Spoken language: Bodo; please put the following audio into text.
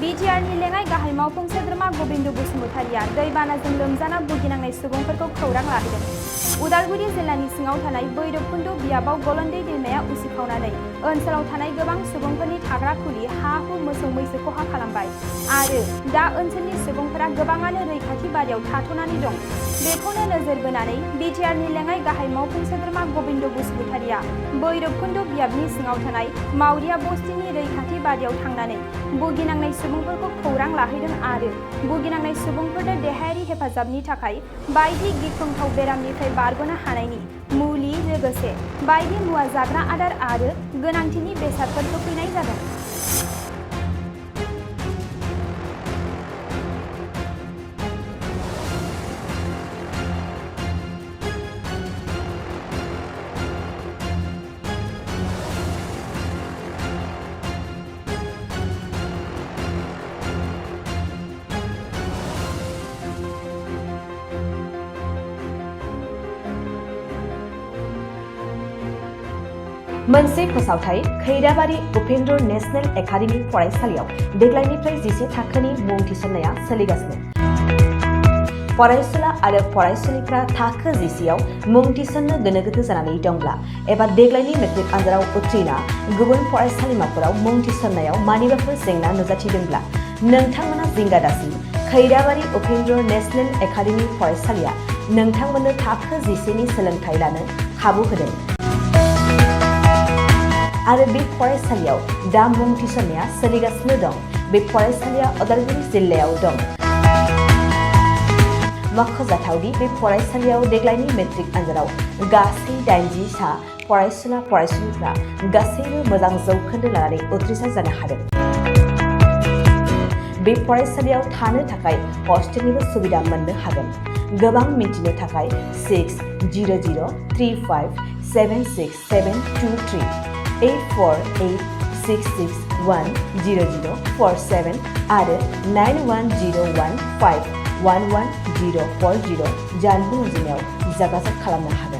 बिटिआरनि लेङाइ गाहाय मावफुं सोद्रोमा गबिन्द बसुमतारिया दैबानाजों लोमजाना भुगिनांनाय सुबुंफोरखौ खौरां लाहैदों। उदालगुरि जिल्लानि सिङाव थानाय भैरबकुन्द बियाबाव गलन्दै दैमाया उसिफावनानै ओनसोलाव थानाय गोबां सुबुंफोरनि थाग्रा खुलि हा-हु मोसौ मैसो खहा खालामबाय आरो दा ओनसोलनि सुबुंफोरा गोबाङानो रैखाथि बारियाव थाथ'नानै दं। बेखौनो नोजोर बोनानै बिटिआरनि लेङाइ गाहाय मावफुं सोद्रोमा गबिन्द बसुमतारिया भैरबकुन्द बियाबनि सिङाव थानाय मावरिया बस्तिनि रैखाथि बारियाव थांनानै भुगिनांनाय सुबुंफोरखौ खौरां लाहैदों आरो भुगिनांनाय सुबुंफोरनो देहायारि हेफाजाबनि थाखाय बायदि गिख्रंथाव बेरामनिफ्राय बारग'नो हानायनि मुलि लोगोसे बायदि मुवा जाग्रा आदार आरो गोनांथिनि बेसादफोर होफैनाय जादों। मोनसे फोसावथाय खैराबारि उपेन्द्र नेशनेल एकाडेमि फरायसालियाव देग्लायनिफ्राय 10 थाखोनि मुं थिसननाया सोलिगासिनो। फरायसुला आरो फरायसुलिफ्रा थाखो 10आव मुं थिसननो गोनो गोथो जानानै दंब्ला एबा देग्लायनि मेट्रिक आनजादाव उथ्रिना गुबुन फरायसालिमाफोराव मुं थिसननायाव मानिबाफोर जेंना नुजाथिदोंब्ला नोंथांमोना जिंगा दासि। खैराबारि उपेन्द्र नेशनेल एकाडेमि फरायसालिया नोंथांमोननो थाखो 10नि सोलोंथाइ लानो खाबु होदों आरो बे फरायसालियाव दा मुं थिसननाया सोलिगासिनो दं। बे फरायसालिया उदालगुरि जिल्लायाव दं। मख'जाथावदि बे फरायसालियाव देग्लायनि मेट्रिक आनजादाव गासै 80 सा फरायसुला फरायसुलिफ्रा गासैबो मोजां जौखोन्दो लानानै उथ्रिसार जानो हादों। बे फरायसालियाव थानो थाखाय हस्टेलनिबो सुबिदा मोननो हागोन। गोबां मिन्थिनो थाखाय 600035767723 8486610047 आरो 9101511040 जानबुं अनजिमायाव जगाजग खालामनो हागोन।